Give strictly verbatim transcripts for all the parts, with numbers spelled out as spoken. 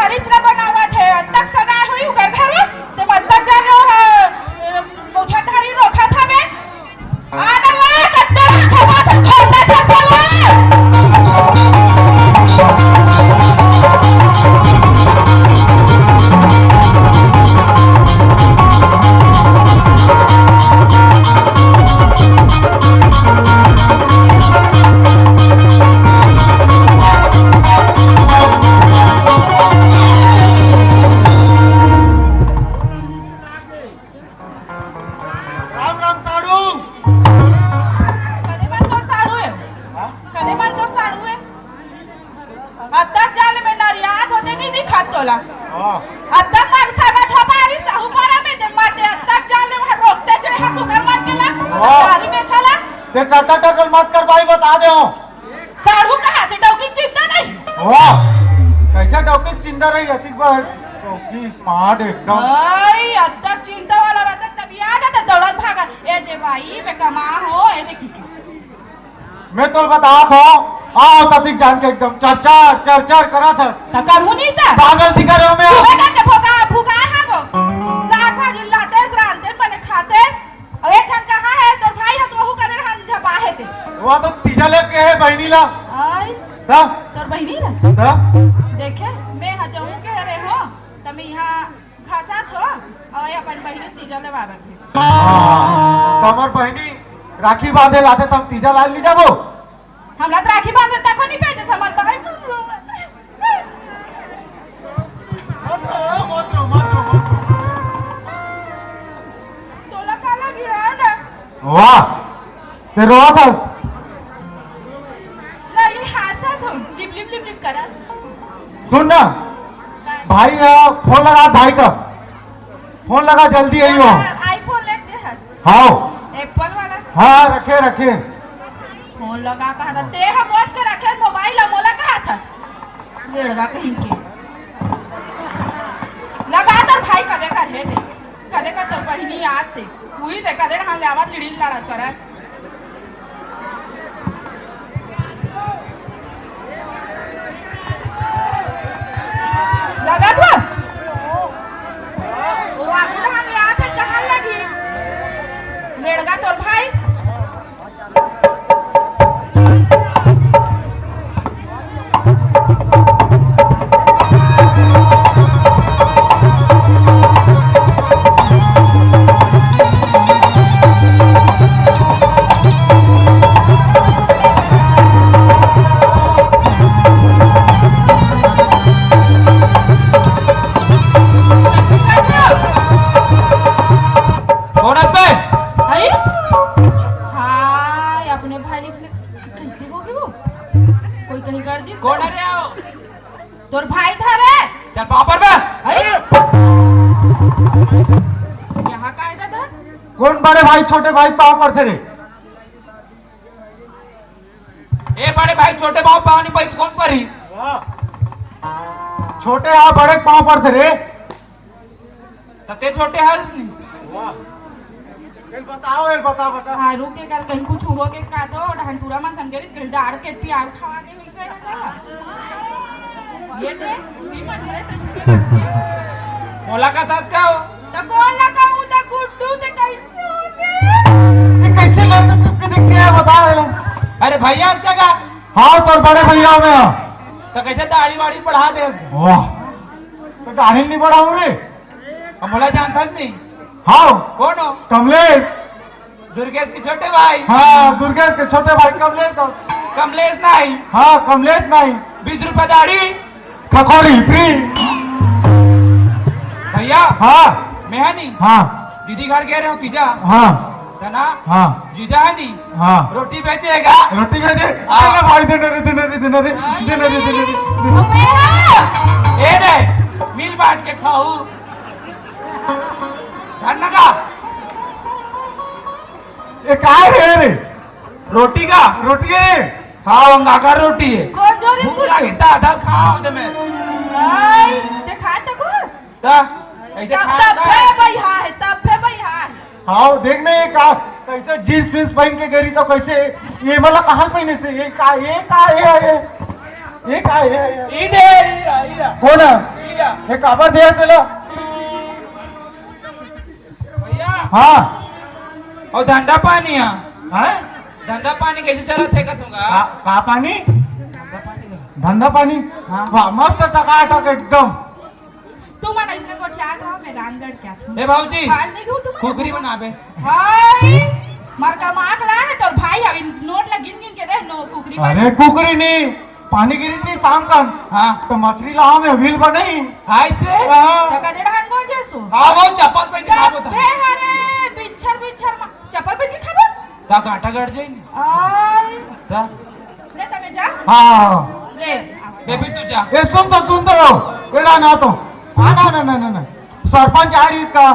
पिछला बनावत हे, अतक सगाय होई उकर घर में, ते मन तक जाने हो, अ, मुछनधारी रोखत हवे। आना वा, कत्ते छवा थे, खोलता थे, खोलता। राम राम साढ़ू। कदे मन तोर साढ़ू हे? हाँ? कदे मन तोर साढ़ू हे? अतक जाले में नरियात होते नहीं दिखत तोला। हाँ। अतक मन सगा झोपारी साहू पारा में ते मरते अतक जाले वहाँ रोकते जो यहाँ सुगर मत केला। हाँ। गाड़ी में छला। ते टटर टटर मत कर भाई, बता दे हो। साढ़ू कहा थे डौकी चिंता नहीं। वाह, कैसे डौकी चिंता रही, अतिक बार डौकी स्मार्ट एकदम। आई, अतक चिंता वाला रहता तब याद आता दौड़त भागा। ए दे भाई, मैं कमा हो, ए देखी के। मैं तो बता था, आओ ततिक जान के एकदम चर चर चर चर करा था। त करहु नहीं था। पागल सी करे हो मैं। तू बेटा के भोगा, भुगा है वो। साग भाजी लाते, रांधते, बने खाते। अब एक झन कहाँ है, तोर भाई है, तो वहू करे हम झपा है ते। वो तो तीजा लेके है बहनी ला। आई। तब? तोर बहनी ला? तब? देखे, मैं हजहूँ के हरे हो, त मैं यहाँ घासा थो, और ये अपन बहनी तीजा लेवा रखे। हाँ, तमर बहनी राखी बांधे लाते, तम तीजा लाल ली जाबो? हमला तो राखी बांधे तक नहीं पहने था, मत भाई। मत रो, मत रो, मत रो, मत रो। तोला काला गिरा ना। वाह, ते रोवत हस? नहीं, हासत हूँ। लिप, लिप, लिप, लिप करा। सुन ना, भाई, आ, फोन लगा भाई का। फोन लगा, जल्दी आई हो। iPhone लेके दे हस। हाँ। Apple वाला। हाँ, रखे, रखे। फोन लगा कहा था, ते ह बोझ के रखे मोबाइल ह, मोला कहा था। लेड़गा कहीं के। लगा तोर भाई कदे कर हे दे। कदे कर तोर बहिनी आते। उही दे कदे ढाल ले आवाज लिड़ी लड़ा करे। लगा था। वो आगू ढाल ले आते कहाँ लगी? लेड़गा तोर भाई। कौन है बे? अरे? हाय, अपने भाई से कैसे हो गई वो? कोई कहीं कर दी? कौन है रे आओ? तोर भाई था रे। चल पापड़ बे। अरे? यहाँ का आएगा था? कौन बड़े भाई छोटे भाई पाँव पड़ते रे? ए बड़े भाई छोटे पाँव पानी पाई तो कौन परी? छोटे आ बड़े पाँव पड़ते रे। त ते छोटे हस नहीं। वाह। चल बताओ, ए बता, बता। हाँ, रुक के कर, कहीं कुछ हुआ के का तो, ढांटूरा मन संगेरी के डार के पियार खावा दे मिल गया था। ये दे, पूरी मन है तो इसके बाद के। मोला का था का हो? त कौन ला कहूँ, त गुड्डू, ते कैसे होते? ये कैसे लड़के टुपके दिखते हैं, बता रहे हैं। अरे भैया, क्या का? हाँ, तोर बड़े भैया में। तो कैसे दाढ़ी वाड़ी बढ़ा दे? वाह, तो दाढ़ी नहीं बढ़ाऊँ रे। अब मोला जानता नहीं। हाँ। कौन हो? कमलेश। दुर्गेश के छोटे भाई। हाँ, दुर्गेश के छोटे भाई कमलेश हो। कमलेश नहीं। हाँ, कमलेश नहीं। बीस रुपए दाढ़ी। खखोरी फ्री। भैया। हाँ। मैं है नहीं। हाँ। दीदी घर गए रहे हो, तीजा। हाँ। है ना? हाँ। जीजा है नहीं। हाँ। रोटी बेचेगा। रोटी बेचे? हाँ। दे ना भाई, दे ना रे, दे ना रे, दे ना रे, दे ना रे, दे ना रे, दे ना रे। अबे हाँ। ए दे, मिल बांट के खाऊ। धन का? ये काय रे रे? रोटी का? रोटी है? हाँ, वो नागर रोटी है। कौन जोरी भूख लगी था, दाल खाओ दे मैं। आई, ते खा तो कुछ? ता, ऐसे तब, खा तब खा। फे भाई हाँ है, तब फे भाई हाँ है। हाँ, देख ना ये का, कैसे जींस वींस पहन के गई सब, कैसे ये मतलब कहाँ पहने से, ये का, ये का, ये, ये, ये का, ये, ये? ई दे, ई दे, ई दे। कौन है? ई दे। ये काबर दे चलो? भैया। हाँ। अउ धंधा पानी ह? हैं? धंधा पानी कइसे चलत हे कथूंगा? का, का पानी? धंधा पानी का। धंधा पानी? हाँ। वाह, मस्त टकाटक एकदम। तुमन अइसने गोठियात रहो, मैं रांधगढ़ के आथंव। ए भौजी, खान नहीं दूं तुमन? कुकरी बनाबे। हाय, मरका माख ला हे तोर भाई, अभी नोट ला गिन गिन के दे, नो कुकरी बना। अरे कुकरी नहीं, पानी गिरिस नहीं शाम कन। हाँ। त मछरी ला हमें अभी बनाई। हाय से? हाँ। त कदे ढंग हो जासो। हाँ, वो चप्पल पहन के खाबो त। अरे, बिच्छर, बिच्छर मा-, चप्पल पहन के खाबो? त कांटा गड़ जाई नहीं। आय। त? ले, तबे जा। हाँ। ले। बेबी, तू जा। ए, सुन तो, सुन तो। ए, ना, ना तो। हाँ, ना, ना, ना, ना, ना। सरपंच आ रही इसका।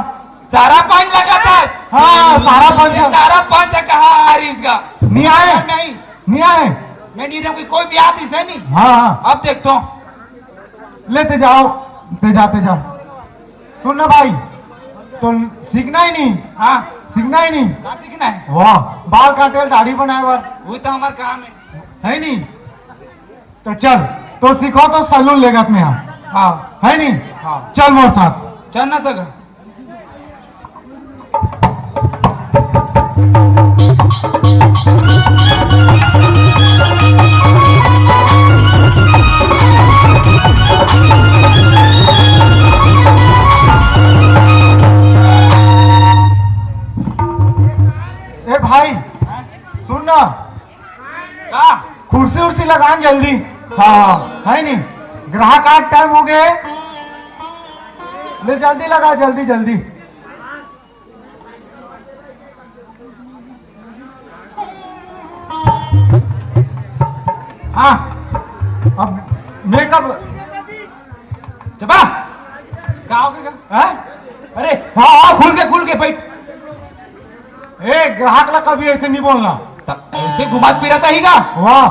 सारा पानी लगा था। हाँ, सारा पंच। ये सारा पंच कहाँ आ रही इसका? नहीं आए। नहीं। नहीं आए। मैं नहीं रहूंगी, कोई भी आती से नहीं। हाँ, हाँ। अब देखता हूँ। लेते जाओ, ते जाते जा। सुन ना भाई, तो सीखना ही नहीं। हाँ। सीखना ही नहीं। का सीखना है? वाह, बाल काटे, दाढ़ी बनाए बर। वो तो हमार काम है। है नहीं? तो चल, तो सीखो तो सैलून लेगत में हाँ। हाँ। है नहीं? हाँ। चल मोर साथ। चल ना तो। ए भाई, सुन ना। का? कुर्सी उर्सी लगा न जल्दी। हाँ, है नहीं? ग्राहक आज टाइम हो गए। ले जल्दी लगा, जल्दी, जल्दी। हाँ, अब मेकअप। चबा। का हो गया? हैं? अरे, हाँ, हाँ, खुल के, खुल के बैठ। ए, ग्राहक ला कभी ऐसे नहीं बोलना। त-, ऐसे घुमात फिरत ही का? वाह,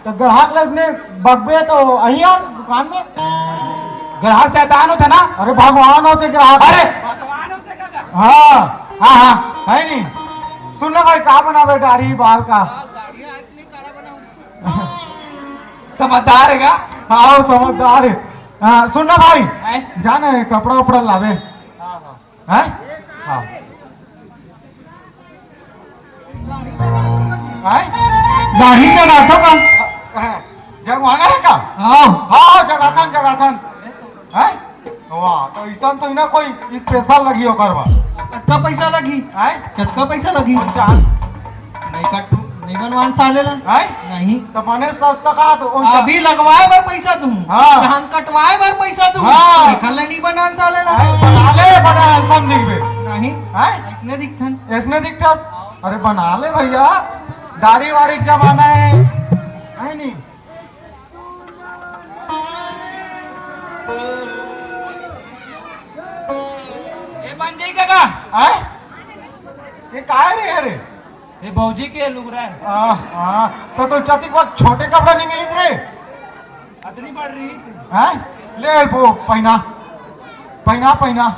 तो ग्राहक ला इसने बकबे तो अही यार दुकान में। ग्राहक शैतान होता ना? अरे, भगवान होते ग्राहक। अरे! हाँ। हाँ, हाँ। है नहीं? सुन ना भाई, का बनाबे दाढ़ी बाल का? समझदार है का? हाँ, वो समझदार है। हाँ, सुन ना भाई, हैं? जा ना, कपड़ा उपड़ा लावे। हाँ, हाँ। हैं? हाँ। हैं? दाढ़ी जगाथो का? हाँ। जगवाना है का? हाँ। हाँ, हाँ, जगाथन, जगाथन। हैं? वाह, तो इसन तो ना कोई special लगी ओकर बा। कतका पैसा लगी? हैं? कतका पैसा लगी? पचास। नहीं कटू, नहीं बनवान साले ला। हैं? नहीं। तो बने सस्ता का तो ओन अभी लगवाए बर पैसा दूं, हाँ। धान कटवाए बर पैसा दूं, हाँ। एखर ले नहीं बनान साले ला। हैं? बना ले, बना, handsome दिखबे। नहीं। हैं? इसने दिखथन। इसने दिखथस? अरे बना ले भैया, दाढ़ी वाड़ी के जमाना है, है नहीं? ए, बन जाई काका। आय? ये काय रे, अरे? ये भौजी के लुगरा है। आ, हाँ, तो, तो चतिक बार छोटे कपड़ा नहीं मिलिस रे? अतनी बड़ रही से। हैं? ले वो पहिना, पहिना, पहिना।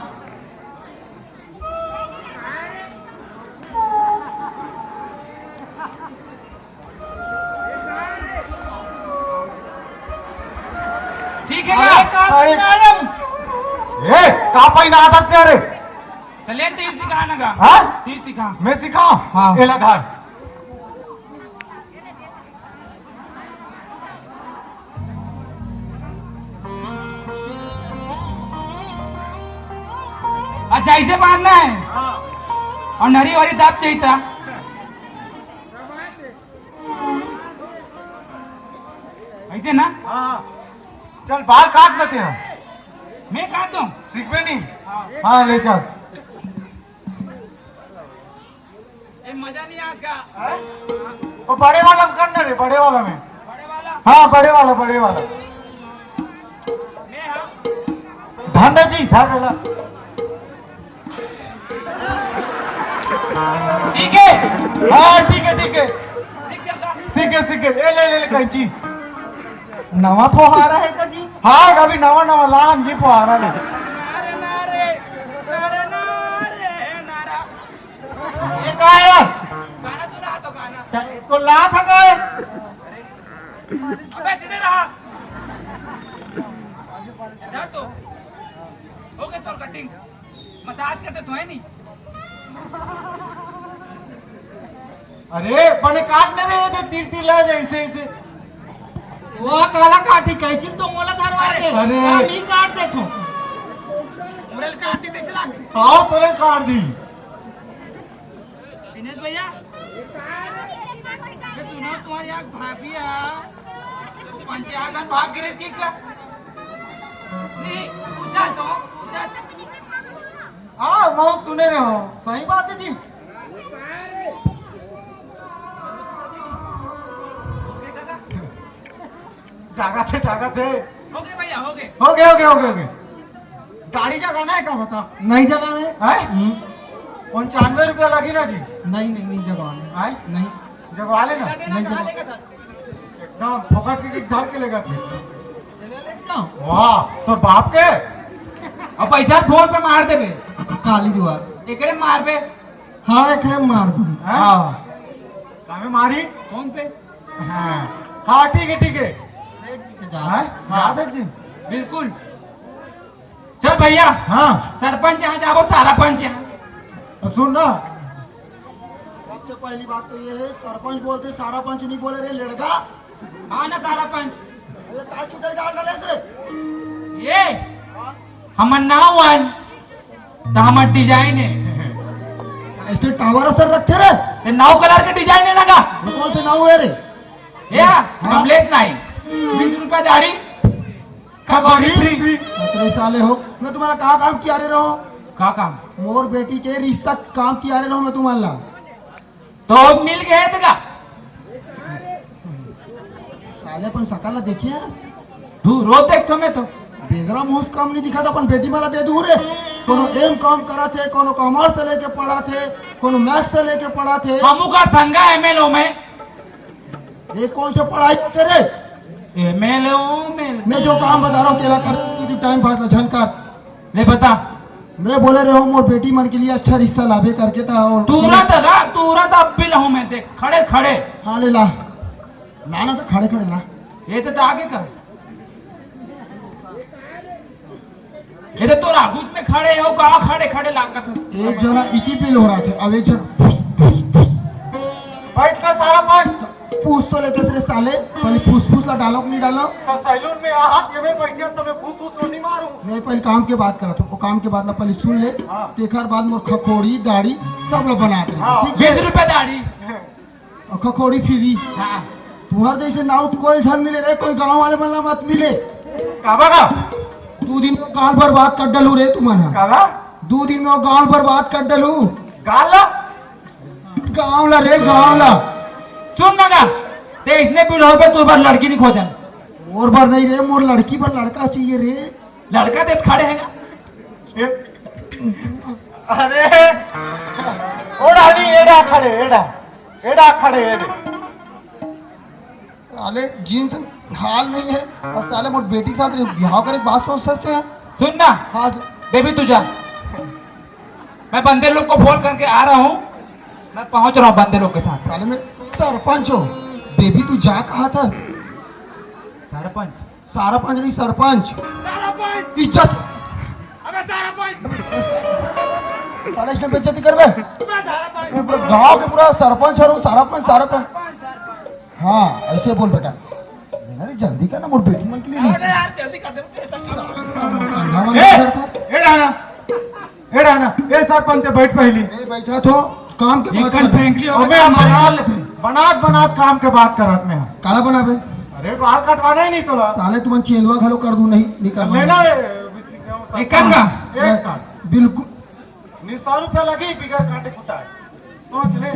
ठीक है अरे, का? का अरे। पहिना आलम? ए, का पहिना आदत ने रे? तो ले, ती सिखा ना का? हाँ? ती सिखा। मैं सिखाऊं? हाँ। एला धर। अच्छा, ऐसे बांधना है। हाँ। और नरी वाली दाब चाहिए था। ऐसे ना? हाँ। चल, बाल काट लेते हैं। मैं काट दूं? सीखबे नहीं? हाँ। हाँ, ले चल। ए, मजा नहीं आज का। हाँ? वो बड़े वाला में कर ना रे, बड़े वाला में। बड़े वाला? हाँ, बड़े वाला, बड़े वाला। मैं हाँ। धन जी, धन वाला। ठीक है। हाँ, ठीक है, ठीक है। सीख गया का? सीख गए, सीख गए। ए, ले, ले, ले, कैंची। नवा फोहारा है का जी? हाँ, अभी नवा, नवा लान जी फोहारा ले। अरे ना रे, अरे ना रे, ना रा। ये का है? गाना सुना तो गाना। त-, को ला था का है? अबे सीधे रहा। इधर तो। तोर कटिंग मसाज करते तो है नहीं। अरे, बने काट ले रे, ये दे तीर तीर ला दे, ऐसे, ऐसे। वो काला काटी, कैंची तो मोला धरवा दे। अरे। हम ही काट देथो। मोरल काट दी, देख ला। आओ, तोरे काट दी। दिनेश भैया, मैं सुना तुम्हारी आँख भाभी है, पंचायत भाग गिरे की क्या? नहीं, पूछा तो, पूछा। हाँ, मैं सुने रहे हूँ, सही बात है जी। जागा थे, जागा थे। हो गए भैया, हो गए। हो गए, हो गए, हो गए, हो गए। गाड़ी जगाना है का बता? नहीं जगाना है। है? हम्म। पंचानवे रुपया लगी ना जी। नहीं, नहीं, नहीं जगवाना है। है? नहीं। जगवा लेना। नहीं जगवा। एकदम फोकट के धर के लेगा थे। वाह, तोर बाप के। अब पैसा फोन पे मार देबे। काली जुआ। एकरे मार बे। हाँ, एकरे मार दूँ। हाँ। कामे मारी? फोन पे। हाँ। हाँ, ठीक है, ठीक है। हाँ? हाँ। याद है जी? बिल्कुल। चल भैया। हाँ। सरपंच यहाँ जाबो, सारा पंच यहाँ। तो सुन ना। सबसे पहली बात तो ये है, सरपंच बोलते, सारा पंच नहीं बोले रे, लड़का। हाँ ना, सारा पंच। अरे, का चुटाई डाल डाले रे? ये? हाँ। हमर नाव वन, त हमर डिजाइन है। ऐसे टावर असर रखते रे। ये नाव कलर के डिजाइन है ना का? ये कौन से नाव है रे? या, हाँ। कमलेश नाई। बीस रुपया दाढ़ी। का बॉडी फ्री। अरे साले हो, मैं तुम्हारा का काम किया रे रहो? का काम? मोर बेटी के रिश्ता काम किया रे रहो मैं तुम्हारा। तो मिल गए थे का? साले अपन सकल ला देखिए। तू रोज देखथो मैं तो। बेंदरा मुंह से कम नहीं दिखा था, अपन बेटी वाला दे दूं रे। कोनो एम कॉम करा थे, कोनो कॉमर्स से लेके पढ़ा थे, कोनो मैथ्स से लेके पढ़ा थे। हमू का धंधा एमएलओ में। ये कौन से पढ़ाई होते रे? एमएलओ में। मैं जो काम बता रहा हूँ, तेला कर, तू टाइम पास ला झन कर। ले बता। मैं बोले रहे हूँ, मोर बेटी मन के लिए अच्छा रिश्ता लाबे करके था और तुरंत गा, तुरंत अब भी लाऊं मैं, देख, खड़े खड़े। हाँ, ले ला। लाना तो खड़े खड़े ला। ये तो आगे कर। ये तो तोर आगू में खड़े हो, का खड़े खड़े लागत हो। एक जना इकी पील हो रहा था, अब एक जना फुस, फुस, फुस। बैठ का सारा बैठ। पूछ तो लेते रे साले, पहले फुस फुस ला डालो कि नहीं डालो? तो सैलून में आ, ये में बैठिया तो मैं फुस फुस तो नहीं मारूं। मैं पहले काम के बात करा था, वो काम के बात ला पहले सुन ले। हाँ। तेखर बाद मोर खखोड़ी, दाढ़ी सब ला बना दे। हाँ। ठीक है? बीस रुपया दाढ़ी। अउ खखोड़ी फ्री। हाँ। तुहर जैसे नाउत कोई झन मिले रे, कोई गांव वाले मन ला मत मिले। काबर का? दू दिन में गाल बर्बाद कर डलू रे तुमन ह। काबर? दू दिन में वो गाल बर्बाद कर डलू। गाल ला? गांव ला रे, गांव ला। सुन ना गा, ते इसने भी लोग पे तू बर लड़की नहीं खोजन। मोर बर नहीं रे, मोर लड़की बर लड़का चाहिए रे। लड़का देत खड़े हे ना। अरे, ओ रानी, एड़ा खड़े, एड़ा, एड़ा खड़े, एड़े। साले जींस हाल नहीं है, और साले मोर बेटी के साथ बिहाव करे के बात सोच सकते हैं। सुन ना, हाँ। बेबी तू जा, मैं बंदे लोग को फोन करके आ रहा हूँ, मैं पहुंच रहा हूँ बंदे लोग के साथ। साले मैं सरपंच हो, बेबी तू जा कहा था? सरपंच? सारा पंच नहीं, सरपंच। सारा पंच। इज्जत। अबे सारा पंच। साला इसने बेइज्जती करबे। मैं सारा पंच। मैं पूरा गांव के पूरा सरपंच हूँ, सारा पंच, सारा पंच। सरपंच, सरपंच। हाँ, ऐसे बोल बेटा। मेरा रे जल्दी कर ना, मोर बेटी मन के लिए नहीं। अरे यार, जल्दी कर दे, टेंशन मत ले। कंधा मन ए, नहीं करता। ए डाना। ए डाना, ए सरपंच ते बैठ पहली। ए बैठा तो काम के ये बात कर। Frankly हो अबे गया। हम बना ले, बनात बनात काम के बात करत में हम। काला बनाबे? अरे बाल कटवाना ही नहीं तोला। साले तुमन चेंदवा घलो कर दूं, नहीं, नहीं करवाना। लेना रे, एक कान का? एक कान। बिल्कुल। नहीं, सौ रुपया लगी बिगर काटे कुटाए। सोच ले।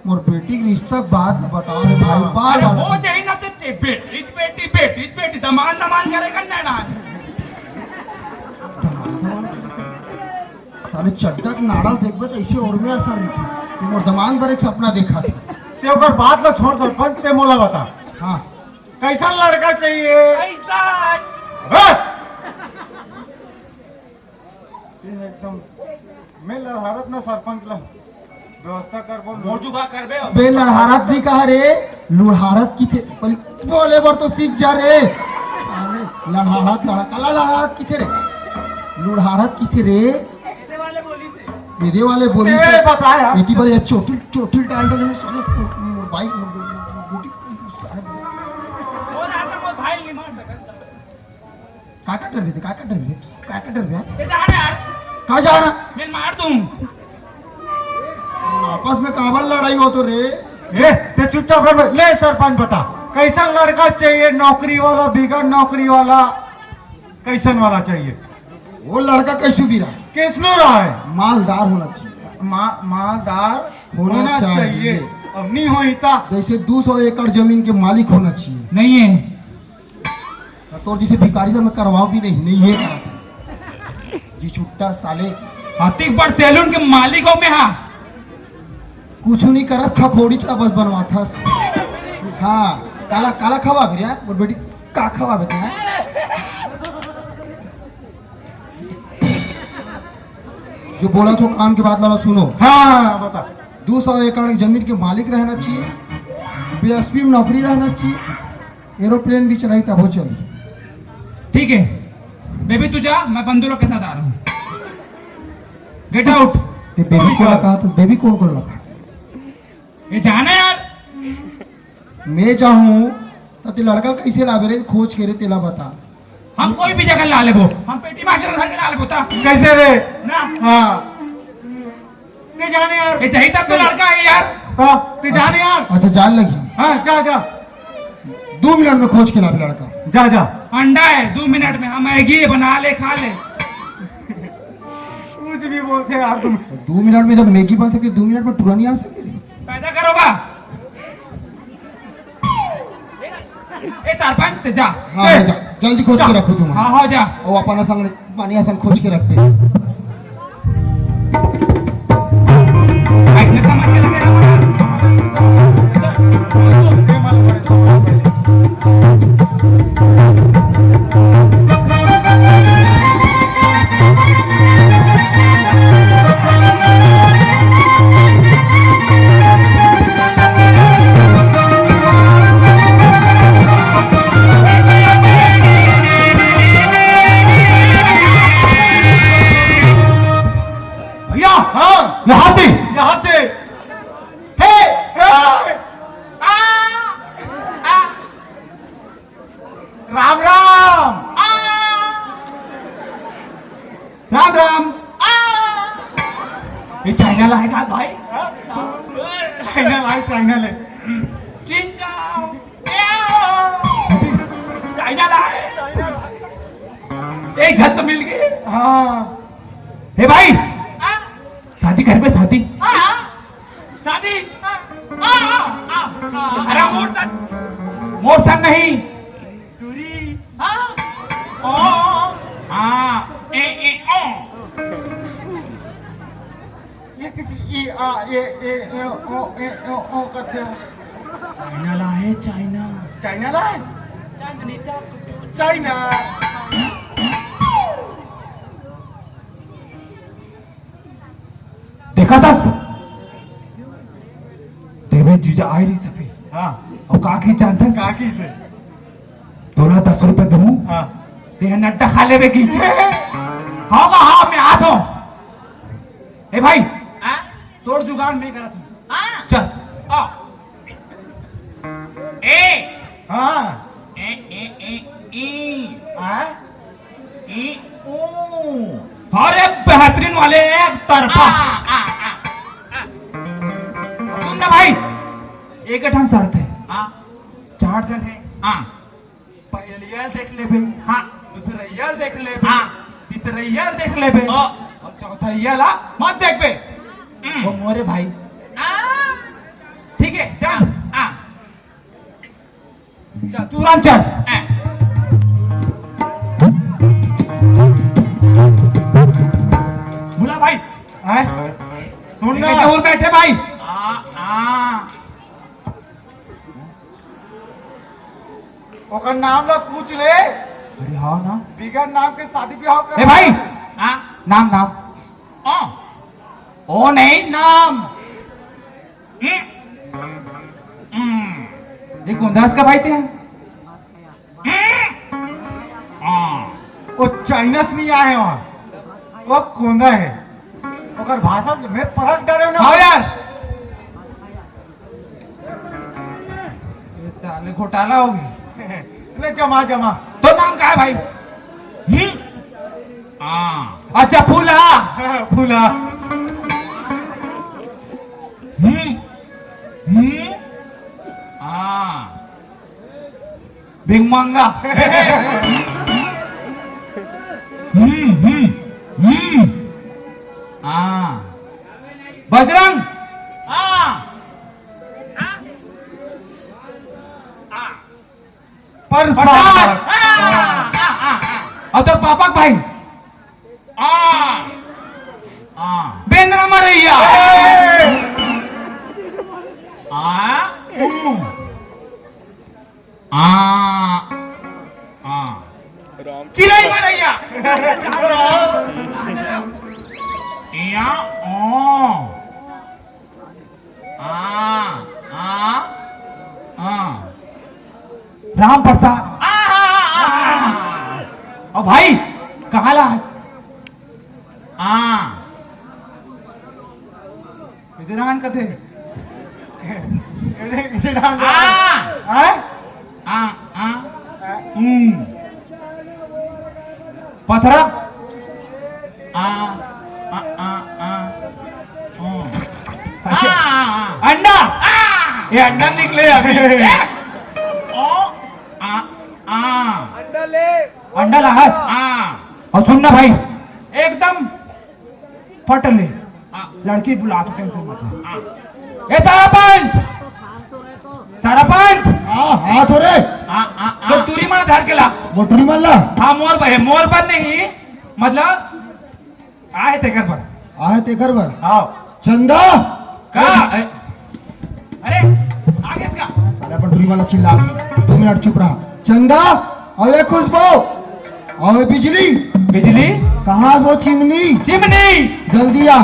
मोर बेटी के रिश्ता के बात ल बताओ रे भाई, बाल अरे वाला वो चीज। जाई ना ते, ते बेटी, बेटी, बेटी, बेटी, दमान, दमान करे कर ना, ना। दमान, दमान। साले चड्डा के नाड़ा देखबे त ऐसे और में असर रहिथे। ते मोर दमान बर एक सपना देखा था। ते ओकर बात ल छोड़ सरपंच, ते मोला बता। हाँ। कैसा लड़का चाहिए? कैसा? बस। ये एकदम, मैं लड़हारत ना सरपंच ला व्यवस्था कर बोल। मोटू का करबे? बे लड़हारत भी कहा रे, लुढ़ारत किथे? बोले, बोले बर तो सीख जा रे। साले, लड़हारत, लड़ा-, काला लड़हारत किथे रे? लुढ़ारत किथे रे? एदे वाले बोली से। एदे वाले बोली ए, से। बता यार। एती बार ये चोटिल, चोटिल डांडा नहीं साले, मोर बाइक, मोर, मोर, मोर, मोर, साले। वो रात में भाई नहीं मार सकता। का का डरबे ते, का का डरबे, का का डरबे? ए, जा ना यार। का जा ना? मैं मार दूं। आपस में काबर लड़ाई होत हे रे? ए, ते चुपचाप रह बे। ले सरपंच बता, कैसा लड़का चाहिए, नौकरी वाला, बिगर नौकरी वाला, कैसन वाला चाहिए? वो लड़का कैसे भी रहे, कैसनो रहे, मालदार होना चाहिए। मा-, मालदार होना होना चाहिए। चाहिए। अब नहीं होई ता। जैसे दो सौ एकड़ जमीन के मालिक होना चाहिए। नहीं है। तो तोर जैसे भिखारी से मैं करवाओ भी नहीं, नहीं ये करा था। जी छुट्टा साले। हाथी पर सैलून के मालिक हो मैं, हाँ। कुछ नहीं करत, खखोड़ी चला बस बनवाथस। हाँ, काला, काला खवाबे रे, मोर बेटी, का खवाबे ते? जो बोलत हों काम के बात ला सुनो। हाँ, हाँ, हाँ, बता। दो सौ एकड़ जमीन के मालिक रहना चाहिए, बीएसपी में नौकरी रहना चाहिए, एरोप्लेन भी चलाई तब हो चली। ठीक है, बेबी तू जा, मैं बंधु लोग के साथ आ रहा हूँ। Get out। ये बेबी कौन लगा? तो बेबी कौन कौन लगा? ये जाना यार। मैं जाऊँ तो ते लड़का कैसे लाबे रे, खोज के रे, तेला बता। हम कोई भी जगह ला लेबो, हम पेटी मास्टर धर के ला लेबो ता। कैसे रे? ना। हाँ। ते जाने यार। ये जाही तब तो लड़का है यार। हाँ, ते जाने यार। अच्छा, जान लगी। हाँ, जा, जा। दो मिनट में खोज के लाबे लड़का। जा, जा। अंडा है, दो मिनट में हम मैगी बना ले, खा ले। कुछ भी बोलते यार तुम। दो मिनट में जब मैगी बन सके, दो मिनट में टूरा नहीं आ सके रे? पैदा करोगा? ए सरपंच, जा। हाँ, ए, जा, जल्दी खोज के रखो तुम। हाँ, हाँ, जा। ओ, अपन संग, पानी असन खोज के रखबे। आज मैं समझ के लगे रहूँ। भैया, हाँ। यहाँ पे। यहाँ पे। हे! हे! आ! आ! राम राम। आ! राम राम। आ! ये चाइना ला है का भाई? हाँ? चाइना ला है, चाइना ले। चिंचा। चाइना ला है। एक झन तो मिल गए। हाँ। हे भाई, आ? शादी करबे शादी? आ? शादी? आ, आ, आ, आ, आ। अरे मोर सन, मोर सन नहीं। टूरी। हाँ? ओ, हाँ, ए, ए, ओ। ये किसी ई, आ, ए, ए, ए, ओ, ए, ओ, ओ, कथे। चाइना ला है, चाइना। चाइना ला है? Chandni Chowk to China. देखा थस? देवे जीजा आय रहिस हे। हाँ। अउ का कहिस जानथस? का कहिस? तोला दस रुपया दूँ। हाँ। तें नड्डा खा लेबे कि? हाँ बा, हाँ, मैं आत हँव। ए भाई, हाँ? तोर जुगाड़ मैं करत हँव। हाँ। चल। आ। ए। हाँ। ए, ए, ए, ई। हाँ। ई, ऊ। अरे बेहतरीन वाले, एक तरफा। आ, आ, आ, आ। सुन ना भाई, एक ठन शर्त हे। हाँ। चार झन हे। हाँ। पहिलइया ल देख लेबे। हाँ। दूसरइया ल देख लेबे। हाँ। तीसरइया ल देख लेबे। ओ। अउ चौथइया ला मत देखबे। हम्म। वो मोरे भाई। आ। ठीक हे, done। आ। चल, तुरंत चल। आ। बुला भाई। हैं? सुन ना। इधर बैठे भाई। आ, आ। ओकर नाम ला पूछ ले। अरे हाँ ना। बिगर नाम के शादी बिहाव कर। ए भाई। हाँ? नाम, नाम। ओ। ओ नहीं, नाम। हम्म। हम्म। ये कौन दास का भाई थे? हम्म। हाँ। वो चाइना से नहीं आए वहाँ। वो कोंदा है, ओकर भाषा में परख डारे ना। हाँ यार, ये साले घोटाला हो गई। ले जमा जमा। तो नाम का है भाई? हम्म? हाँ। अच्छा, फूला। फूला। हम्म? हम्म? हाँ। भिंगमंगा। हम्म, हम्म, हम्म। हाँ। बजरंग। हाँ। प्रसाद। प्रसाद। हाँ, हाँ, हाँ, हाँ। और तोर पापा के भाई? आ, आ। बेंदरा मरैया। आ, ऊ। आ, आ। चिरई मरैया। या, ओ। आ, आ, आ। राम प्रसाद। आ, आ, आ, आ। ओ भाई, कहाँ ला हस? आ। इधर आन कथे। इधर आन। आ। हैं? आ, आ। हम्म। पथरा। आ, आ, आ, आ। ओ। अच्छा। आ, आ, आ। अंडा। आ। ये अंडा निकले अभी। ओ, आ, आ। अंडा ले। अंडा लाहस। आ। और सुन ना भाई, एकदम पट ले। हाँ। लड़की बुला तो टेंशन मत ले। हाँ। ए सरपंच, सरपंच। हाँ, हाँ, तो रे। हाँ, हाँ, तो हाँ। टूरी मन धर के ला। वो टूरी मन ला? हाँ, मोर बर, मोर बर नहीं, मतलब, आहे तेकर बर। आहे तेकर बर? हाँ। चंदा। का? ए, अरे, आगे इसका। साले अपन टूरी वाला चिल्ला। दो मिनट चुप रहा। चंदा, अबे खुशबू, अबे बिजली। बिजली? कहाँ वो चिमनी? चिमनी। जल्दी आ,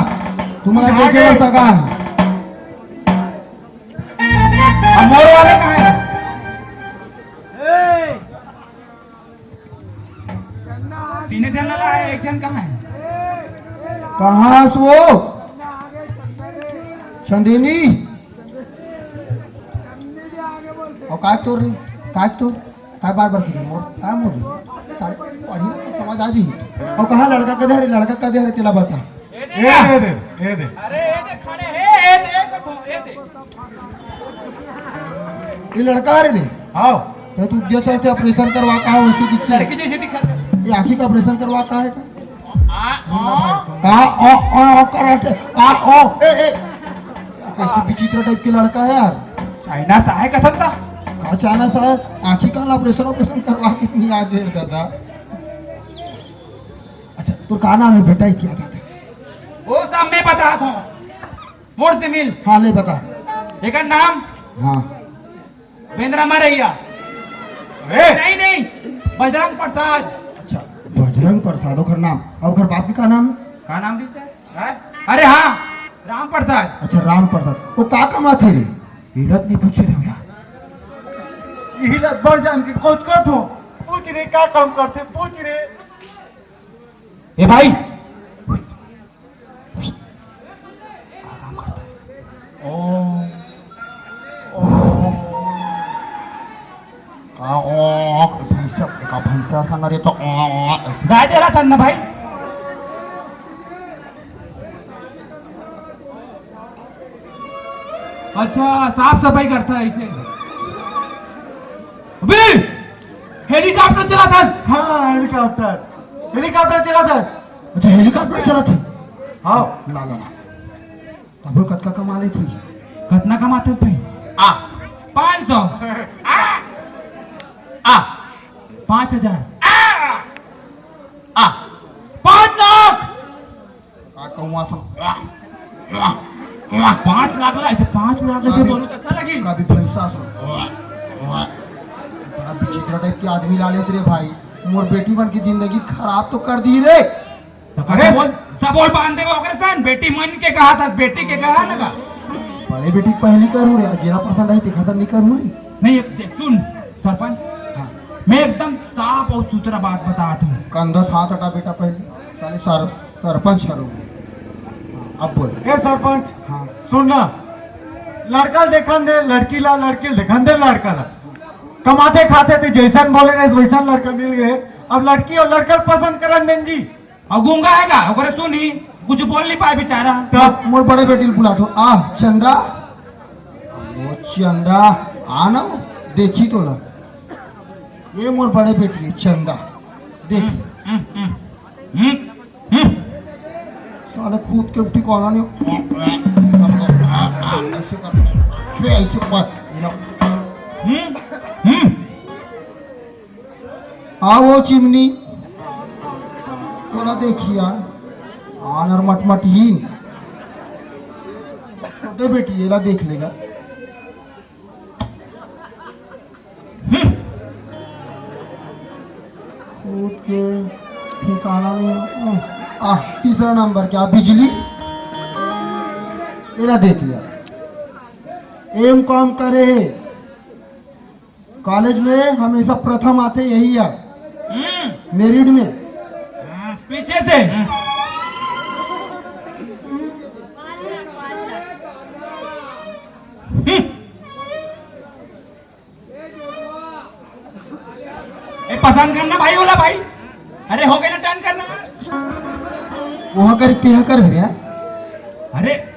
तुम्हारा बुझा देखे दे। बस सका है। अब मोर वाले कहाँ है? तीने जन ला है, एक जन कहाँ है? कहाँ से वो? चंदेनी। और काय तोर रे? काय तोर? काय बार बार की मोर? काय मोर? साले पढ़ी ना तो समझ आ जी। और कहाँ लड़का कदे रे? लड़का कदे रे? तेला बता। ए दे, ए दे, ए दे। अरे ए दे खड़े हे, ए दे, ए दे, ए दे। ये लड़का है रे? हाँ। तो तू जो चाहते ऑपरेशन करवा का है, वैसे दिखते लड़की जैसे दिखा। ये आँखी का ऑपरेशन करवा का है का? आ, आ। का ओ, ओ, ओ, कराटे, आ, ओ, ए, ए। कैसे विचित्र टाइप के लड़का है यार। चाइना सा है कथन था। का चाइना सा है? आँखी का ऑपरेशन, ऑपरेशन करवा के नहीं आ गए दादा। अच्छा, तो का नाम है बेटा, ये क्या था? वो सब मैं बता था। मोर से मिल। हाँ, ले बता। एकर नाम? हाँ। बेंदरा मरैया। अरे! नहीं, नहीं, बजरंग प्रसाद। अच्छा, बजरंग प्रसाद ओकर नाम। और ओकर बाप के का नाम है? का नाम भी सर? हैं? अरे हाँ, राम प्रसाद। अच्छा, राम प्रसाद। वो का कमाथे रे? इलत नहीं पूछे रहे यार। इलत बढ़ जान के कोच को थो। पूछ रे, का काम करथे? पूछ रे। ए भाई, का काम करथस? ओ, ओ, का ओ, भैंसा, का भैंसा सन रे तो ओ, ओ, ऐसे। गाय दे रहा था ना भाई। अच्छा, साफ सफाई करता है इसे। अबे, हेलीकॉप्टर चलाथस? हाँ, हेलीकॉप्टर, हेलीकॉप्टर चलाथस। अच्छा, हेलीकॉप्टर चलाथे? हाँ। ला, ला, ला। तब वो कतका कमा लेथे? कतना कमाथे भाई? आ, पाँच सौ। आ, आ, पाँच हजार। आ, आ, पाँच लाख। का कहूँ सुन। पाँच लाख ला, ऐसे पाँच लाख ऐसे कभी बोलो तो अच्छा लगी। कभी भैंसा सुन। बड़ा विचित्र टाइप के आदमी ला लेस रे भाई। मोर बेटी मन की जिंदगी खराब तो कर दी रे। तो अरे! सबोल, सबोल बांध देबो ओकरे सन, बेटी मन के कहा था, बेटी के कहा ना का? बड़े बेटी के पहली करूँ रे, जेला पसंद है तेखर सन नहीं करूँ रे। नहीं, देख सुन सरपंच, हाँ। मैं एकदम साफ और सुथरा बात बतात हूँ। कंधा साथ हटा बेटा पहले, साले सर सरपंच हरो। हाँ, अब बोल। ए सरपंच, हाँ। सुन ना, लड़का ल देखन दे, लड़की ला, लड़की ल देखन दे, लड़का ला। कमाथे खाथे ते जैसन बोले रहे वैसन लड़का मिल गए। अब लड़की अउ लड़का ल पसंद करन देन जी। अउ गूंगा हे का? ओकरे सुनी, कुछ बोल नहीं पाए बेचारा। त मोर बड़े बेटी ल बुला दो। आ चंदा, ओ चंदा, आ ना, देखी तो ना। ये मोर बड़े बेटी हे चंदा, देख। हम्म, हम्म, हम्म, हम्म। साले खुद के ठिकाना नहीं। ऐसे कर, ऐसे, ऐसे कर, ये ना। हम्म, हम्म। आ वो चिमनी, तोला देखिया, आनर मटमटहीन। छोटे बेटी, एला देख लेगा। खुद के ठिकाना नहीं। आ, तीसरा नंबर क्या, बिजली? एला देख लिया। एम कॉम करे हे, कॉलेज में हमेशा प्रथम आथे, यही है। हम्म। मेरिट में। हाँ, पीछे से। हम्म। ए, पसंद करना भाई, बोला भाई। अरे, हो गए ना, डन करना। वहाँ कर, तेहा कर भैया। अरे,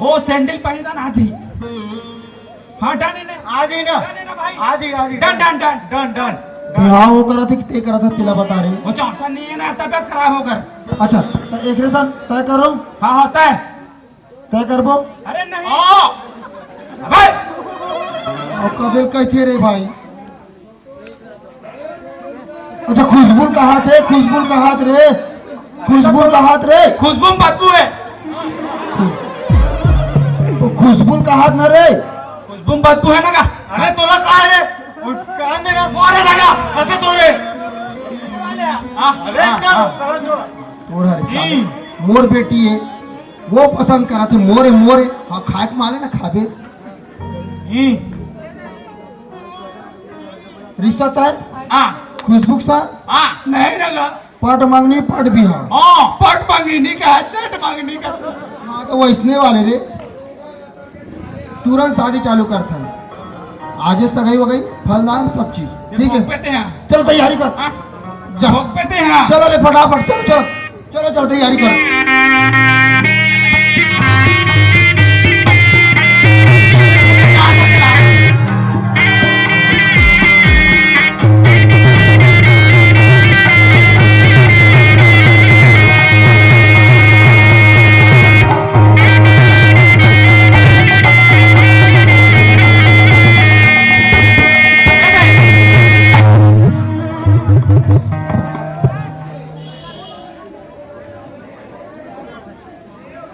ओ सैंडल पहनी था ना, आज ही। हाँ, डन है ना? आज ही ना? डन है ना भाई? आज ही, आज ही। Done, done, done. Done, done. बिहाव वो करा थे कि ते करा था, तेला बता रहे। वो चाहता नहीं है ना, तबियत खराब होकर। अच्छा, तो एक रे साथ तय करो। हाँ, हाँ, तय। तय करबो। अरे नहीं। हाँ। अबे। अउ कदेल कहते रे भाई। अच्छा, खुशबू कहात रे, खुशबू कहात रे, खुशबू कहात रे। खुशबू में बदबू है। खुश-, तो खुशबू कहात ना रे। खुशबू में बदबू है ना का? अरे तोला का है रे? कान देगा। अरे लगा। अरे तो रे। हाँ, अरे हाँ, चल, हाँ। चल, चल। तोर हरे साले। हम्म। मोर बेटी है, वो पसंद करा थे, मोरे, मोरे। हाँ, खाए के माले ना खाबे। हम्म। रिश्ता तय? हाँ। खुशबू के साथ? हाँ, नहीं लगा। पट मंगनी, पट बिहाव। हाँ, पट मंगनी का, चट मंगनी का। हाँ, तो वैसने वाले रे। तुरंत शादी चालू करथन। आजे सगाई वगाई, फलदान, सब चीज। ठीक है? भोग पे ते हैं। चल तैयारी कर। हाँ? जा। भोग पे ते हैं। चलो ले फटाफट, चलो, चलो। चलो, चलो, तैयारी करो।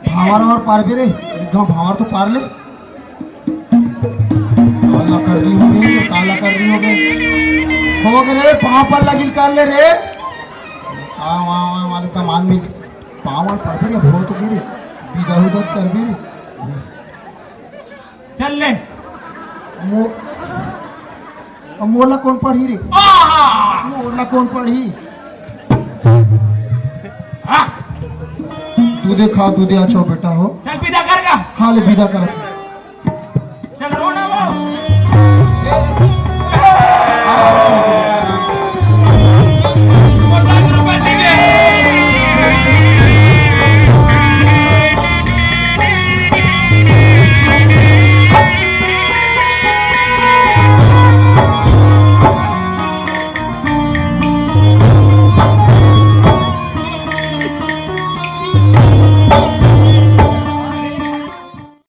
भांवर और पारबे रे, एक घाव भांवर तो पार ले। काला कर रही हो गई, काला कर रही हो गई। हो गए रे, पाँव पर लगिल कर ले रे। आ, वाह, वाह, वाले दामाद में पाँव पर पड़बे रे, हो तो गिरे, बिदा उदा करबे रे। चल ले। मो-, अब मोला कौन पढ़ी रे? आहा! मोला कौन पढ़ी? हाँ। दूधे खा, दूधे आछो बेटा हो। चल विदा कर का। हाँ, ले विदा कर।